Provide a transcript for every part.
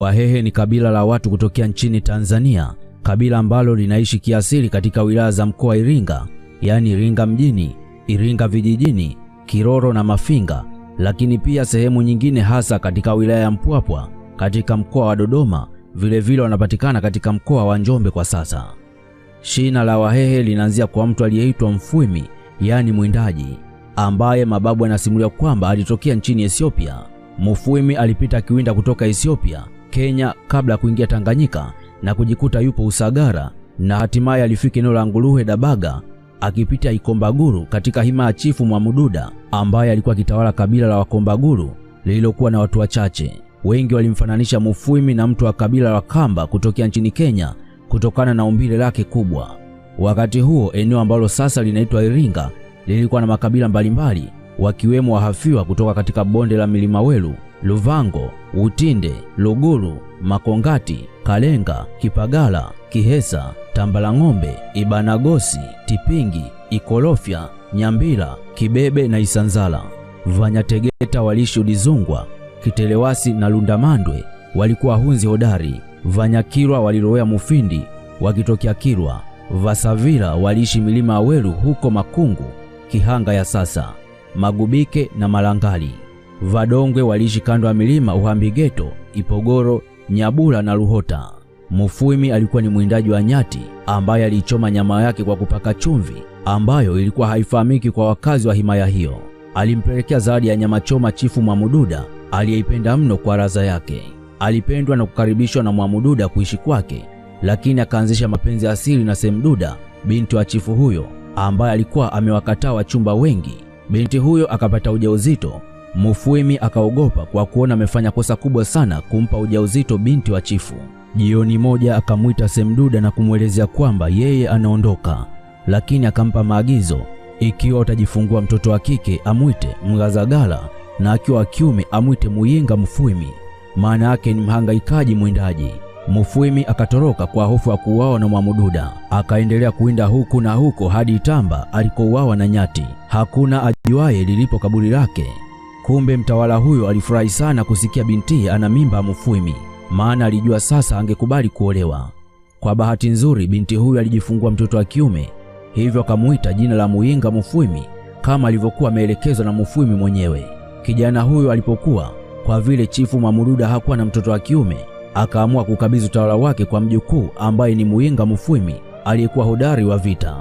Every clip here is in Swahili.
Wahehe ni kabila la watu kutokea nchini Tanzania, kabila ambalo linaishi kiasili katika wilaya za mkoa Iringa, yani Iringa mjini, Iringa vijijini, Kiroro na Mafinga, lakini pia sehemu nyingine hasa katika wilaya ya Mpwapwa katika mkoa wa Dodoma, vile vile wanapatikana katika mkoa wa Njombe kwa sasa. Shina la Wahehe linaanzia kwa mtu aliyeitwa Mfwimi, yani mwindaji, ambaye mababu anasimulia kwamba alitokea nchini Ethiopia. Mfwimi alipita kiwinda kutoka Ethiopia, Kenya kabla ya kuingia Tanganyika na kujikuta yupo Usagara, na hatimaye alifika eneo la Nguruhe Dabaga akipita Ikombaguru katika hima ya chifu Mwamududa ambaye alikuwa akitawala kabila la Wakombaguru lililokuwa na watu wachache. Wengi walimfananisha Mfwimi na mtu wa kabila la Kamba kutokea nchini Kenya kutokana na umbile lake kubwa. Wakati huo eneo ambalo sasa linaitwa Iringa lilikuwa na makabila mbalimbali, wakiwemo Wahafiwa kutoka katika bonde la Milima Welu, Luvango, Utinde, Luguru, Makongati, Kalenga, Kipagala, Kihesa, Tambalang'ombe, Ibanagosi, Tipingi, Ikolofya, Nyambila, Kibebe na Isanzala. Vanyategeta waliishi Udizungwa, Kitelewasi na Lundamandwe walikuwa hunzi hodari. Vanyakirwa walilowea Mufindi wakitokea Kirwa. Vasavila waliishi milima ya Welu huko Makungu, Kihanga ya sasa, Magubike na Malangali. Vadongwe waliishi kando ya milima Uhambigeto, Ipogoro, Nyabula na Luhota. Mfwimi alikuwa ni mwindaji wa nyati ambaye alichoma nyama yake kwa kupaka chumvi ambayo ilikuwa haifahamiki kwa wakazi wa himaya hiyo. Alimpelekea zawadi ya nyama choma chifu Mwamududa aliyeipenda mno kwa raza yake. Alipendwa na kukaribishwa na Mwamududa kuishi kwake, lakini akaanzisha mapenzi asili na Semduda, binti wa chifu huyo ambaye alikuwa amewakataa wachumba wengi. Binti huyo akapata ujauzito. Mfwimi akaogopa kwa kuona amefanya kosa kubwa sana kumpa ujauzito binti wa chifu. Jioni moja akamwita Semduda na kumwelezea kwamba yeye anaondoka, lakini akampa maagizo: ikiwa utajifungua mtoto wa kike amwite Mgazagala na akiwa wa kiume amwite Muyinga Mfwimi, maana yake ni mhangaikaji mwindaji. Mfwimi akatoroka kwa hofu ya kuuawa na Mwamududa. Akaendelea kuwinda huku na huko hadi Itamba alikouawa na nyati. Hakuna ajuaye lilipo kaburi lake. Kumbe mtawala huyo alifurahi sana kusikia binti ana mimba Mfwimi, maana alijua sasa angekubali kuolewa. Kwa bahati nzuri binti huyo alijifungua mtoto wa kiume, hivyo akamuita jina la Muyinga Mfwimi kama alivyokuwa ameelekezwa na Mfwimi mwenyewe. Kijana huyo alipokuwa, kwa vile chifu Mwamududa hakuwa na mtoto wa kiume, akaamua kukabidhi utawala wake kwa mjukuu ambaye ni Muyinga Mfwimi aliyekuwa hodari wa vita.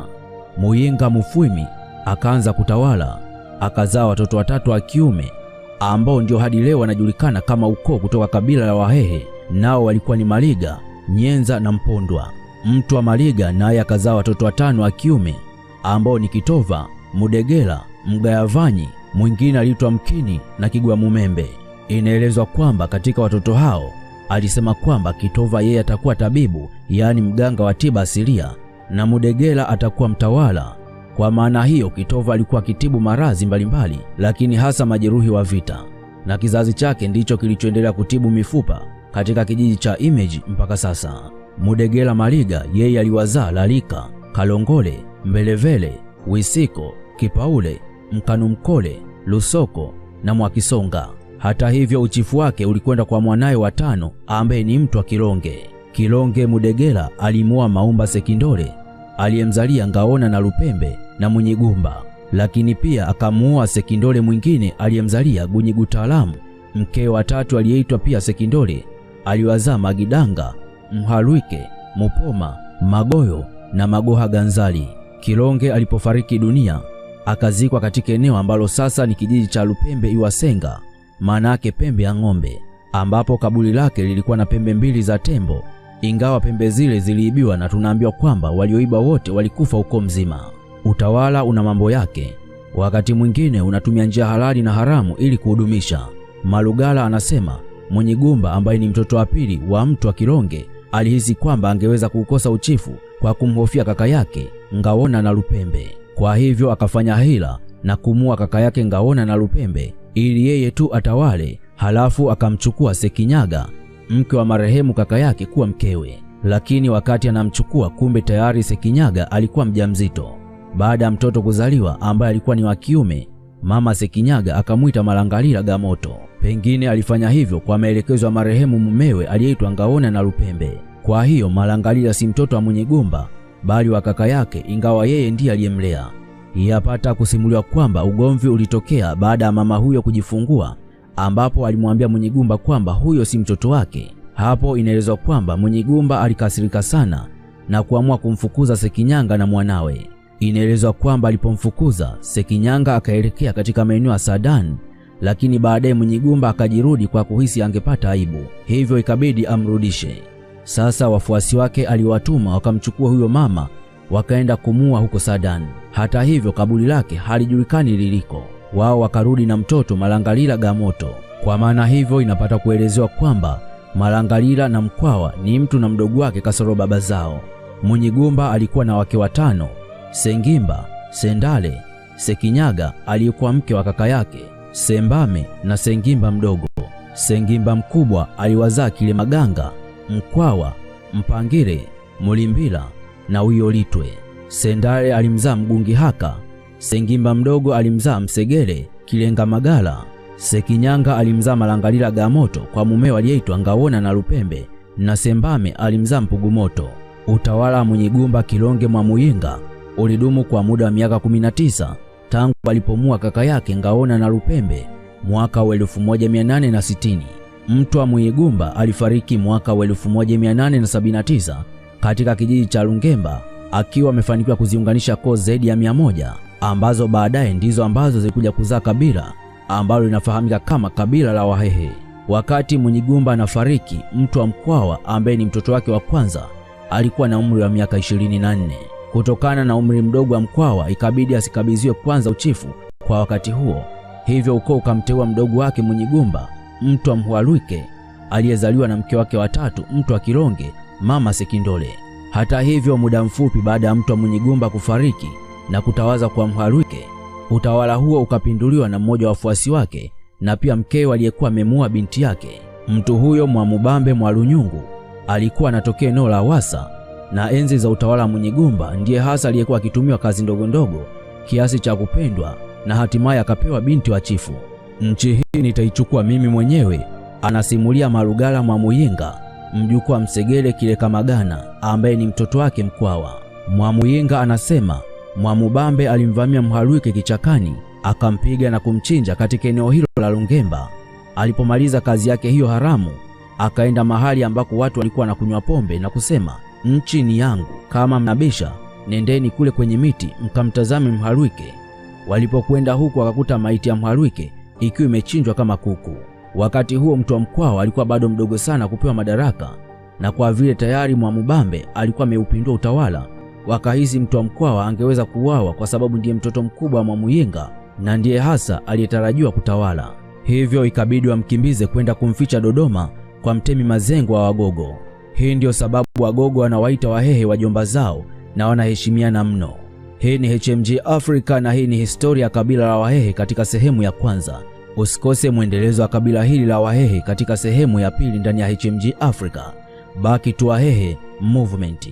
Muyinga Mfwimi akaanza kutawala, akazaa watoto watatu wa kiume ambao ndio hadi leo wanajulikana kama ukoo kutoka kabila la Wahehe. Nao walikuwa ni Maliga, Nyenza na Mpondwa. Mtu wa Maliga naye akazaa watoto watano wa kiume ambao ni Kitova, Mudegela, Mgayavanyi, mwingine aliitwa Mkini na Kigwa Mumembe. Inaelezwa kwamba katika watoto hao alisema kwamba Kitova yeye atakuwa tabibu, yaani mganga wa tiba asilia, na Mudegela atakuwa mtawala. Kwa maana hiyo Kitova alikuwa akitibu maradhi mbalimbali, lakini hasa majeruhi wa vita, na kizazi chake ndicho kilichoendelea kutibu mifupa katika kijiji cha Image mpaka sasa. Mudegela Maliga yeye aliwazaa Lalika, Kalongole, Mbelevele, Wisiko, Kipaule, Mkanumkole, Lusoko na Mwakisonga. Hata hivyo uchifu wake ulikwenda kwa mwanaye wa tano ambaye ni mtu wa Kilonge. Kilonge Mudegela alimuoa Maumba Sekindole aliyemzalia Ngaona na Lupembe na Munyigumba, lakini pia akamuoa Sekindole mwingine aliyemzalia Gunyigutalamu. Mke wa tatu aliyeitwa pia Sekindole aliwazaa Magidanga, Mhalwike, Mupoma, Magoyo na Magoha Ganzali. Kilonge alipofariki dunia akazikwa katika eneo ambalo sasa ni kijiji cha Lupembe Iwasenga, maana yake pembe ya ng'ombe, ambapo kaburi lake lilikuwa na pembe mbili za tembo, ingawa pembe zile ziliibiwa na tunaambiwa kwamba walioiba wote walikufa uko mzima. Utawala una mambo yake, wakati mwingine unatumia njia halali na haramu ili kuhudumisha. Malugala anasema Mwenyigumba ambaye ni mtoto wa pili wa mtu wa Kilonge alihisi kwamba angeweza kukosa uchifu kwa kumhofia kaka yake Ngaona na Lupembe. Kwa hivyo akafanya hila na kumua kaka yake Ngaona na Lupembe ili yeye tu atawale, halafu akamchukua Sekinyaga mke wa marehemu kaka yake kuwa mkewe. Lakini wakati anamchukua, kumbe tayari Sekinyaga alikuwa mjamzito. Baada ya mtoto kuzaliwa ambaye alikuwa ni wa kiume, Mama Sekinyaga akamwita Malangalila Gamoto. Pengine alifanya hivyo kwa maelekezo ya marehemu mumewe aliyeitwa Ngaona na Lupembe. Kwa hiyo Malangalila si mtoto wa Munyigumba bali wa kaka yake, ingawa yeye ndiye aliyemlea. Yapata kusimuliwa kwamba ugomvi ulitokea baada ya mama huyo kujifungua, ambapo alimwambia Munyigumba kwamba huyo si mtoto wake. Hapo inaelezwa kwamba Munyigumba alikasirika sana na kuamua kumfukuza Sekinyanga na mwanawe. Inaelezwa kwamba alipomfukuza Sekinyanga akaelekea katika maeneo ya Sadan, lakini baadaye Munyigumba akajirudi kwa kuhisi angepata aibu, hivyo ikabidi amrudishe. Sasa wafuasi wake aliwatuma wakamchukua huyo mama wakaenda kumua huko Sadan. Hata hivyo kaburi lake halijulikani liliko. Wao wakarudi na mtoto Malangalila Gamoto. Kwa maana hivyo inapata kuelezewa kwamba Malangalila na Mkwawa ni mtu na mdogo wake kasoro baba zao. Munyigumba alikuwa na wake watano: Sengimba, Sendale, Sekinyaga aliyekuwa mke wa kaka yake, Sembame na Sengimba mdogo. Sengimba mkubwa aliwazaa Kilemaganga, Mkwawa, Mpangire, Mulimbila na Uyolitwe. Sendale alimzaa Mgungi Haka. Sengimba mdogo alimzaa Msegele Kilenga Magala. Sekinyanga alimzaa Malangalila Gamoto kwa mumeo aliyeitwa Ngawona na Lupembe, na Sembame alimzaa Mpugumoto. Utawala wa Munyigumba Kilonge mwa Muyinga ulidumu kwa muda wa miaka 19 tangu alipomua kaka yake Ngawona na Lupembe mwaka wa 1860. Mtwa Munyigumba alifariki mwaka wa 1879 katika kijiji cha Lungemba akiwa amefanikiwa kuziunganisha koo zaidi ya 100 ambazo baadaye ndizo ambazo zilikuja kuzaa kabila ambalo linafahamika kama kabila la Wahehe. Wakati Munyigumba anafariki, Mtwa Mkwawa ambaye ni mtoto wake wa kwanza alikuwa na umri wa miaka 24. Kutokana na umri mdogo wa Mkwawa ikabidi asikabidhiwe kwanza uchifu kwa wakati huo, hivyo ukoo ukamteua mdogo wake Munyigumba, Mtwa Mhwalwike, aliyezaliwa na mke wake wa tatu Mtwa Kilonge, mama Sekindole. Hata hivyo, muda mfupi baada ya Mtwa Munyigumba kufariki na kutawaza kwa Mhwalwike, utawala huo ukapinduliwa na mmoja wa wafuasi wake na pia mkewe aliyekuwa amemua binti yake. Mtu huyo Mwamubambe Mwalunyungu alikuwa anatokea eneo la Wasa, na enzi za utawala wa Munyigumba ndiye hasa aliyekuwa akitumiwa kazi ndogo ndogo kiasi cha kupendwa na hatimaye akapewa binti wa chifu. Nchi hii nitaichukua mimi mwenyewe, anasimulia Malugala Mwamuyinga, mjukuu wa Msegele Kilekamagana ambaye ni mtoto wake Mkwawa. Mwamuyinga anasema Mwamubambe alimvamia Mhalwike kichakani, akampiga na kumchinja katika eneo hilo la Lungemba. Alipomaliza kazi yake hiyo haramu, akaenda mahali ambako watu walikuwa wanakunywa pombe na kusema, nchi ni yangu, kama mnabisha nendeni kule kwenye miti mkamtazame Mhalwike. Walipokwenda huko wakakuta maiti ya Mhalwike ikiwa imechinjwa kama kuku. Wakati huo Mtwa Mkwawa alikuwa bado mdogo sana kupewa madaraka, na kwa vile tayari Mwamubambe alikuwa ameupindua utawala, wakahisi Mtwa Mkwawa angeweza kuuawa kwa sababu ndiye mtoto mkubwa wa Mwamuyinga na ndiye hasa aliyetarajiwa kutawala. Hivyo ikabidi wamkimbize kwenda kumficha Dodoma kwa Mtemi Mazengo wa Wagogo. Hii ndio sababu Wagogo wanawaita Wahehe wajomba zao na wanaheshimiana mno. Hii ni HMG Africa na hii ni historia ya kabila la Wahehe katika sehemu ya kwanza. Usikose mwendelezo wa kabila hili la Wahehe katika sehemu ya pili ndani ya HMG Africa. Baki tu Wahehe Movement.